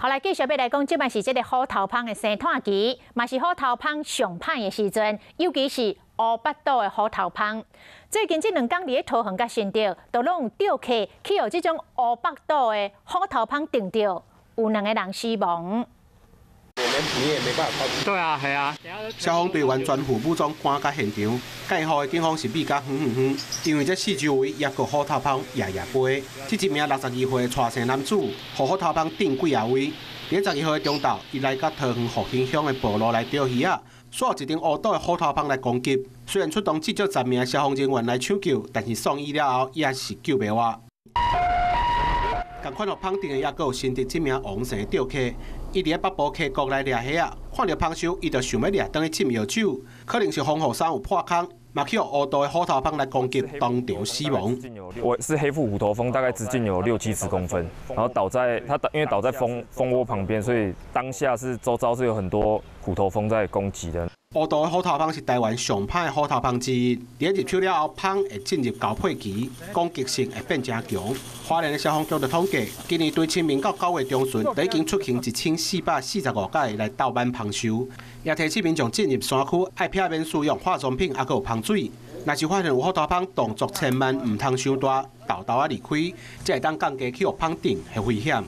好來，繼續欲來講，這擺是這个虎頭蜂的生湠期，嘛是虎頭蜂上歹的時陣，尤其是烏腹島的虎頭蜂。最近這兩工佇咧桃園佮新竹，都攏有釣客去予這種烏腹島的虎頭蜂叮著，有兩个人死亡。你也沒辦法靠近。對啊，係啊。消防隊員全副武裝趕到現場，蓋雨的警方是避甲遠遠遠，因為這四周圍猶閣虎頭蜂夜夜飛。這一名62歲的蔡姓男子，予虎頭蜂叮幾仔位。佇12號的中晝，伊來到桃園復興鄉的埔路來釣魚仔，煞一陣烏肚的虎頭蜂來攻擊。雖然出動至少10名消防人員來搶救，但是送醫了後，也是救袂活。仝款予蜂叮的，猶閣有新竹這名王姓釣客，伊佇咧北部溪谷來掠蝦仔，看著蜂獸，伊就想欲掠轉去浸藥酒，可能是防護衫有破空，嘛去予烏肚的虎頭蜂來攻擊，當場死亡。我是黑腹虎頭蜂，大概直徑有六七十公分，然後倒在它因為倒在蜂蜂窩旁邊，所以當下是周遭是有很多虎頭蜂在攻擊的。烏肚的虎頭蜂是台灣上歹的虎頭蜂之一，佇咧入秋了後，蜂會進入交配期，攻擊性會變誠強。花蓮的消防局就統計，今年對清明到9月中旬，就已經出勤1445擺來鬥挽蜂獸，也提醒民眾進入山區愛避免使用化妝品，猶閣有芳水。若是發現有虎頭蜂動作千慢，毋通傷大，沓沓仔離開，才會當降低去予蜂叮的危險。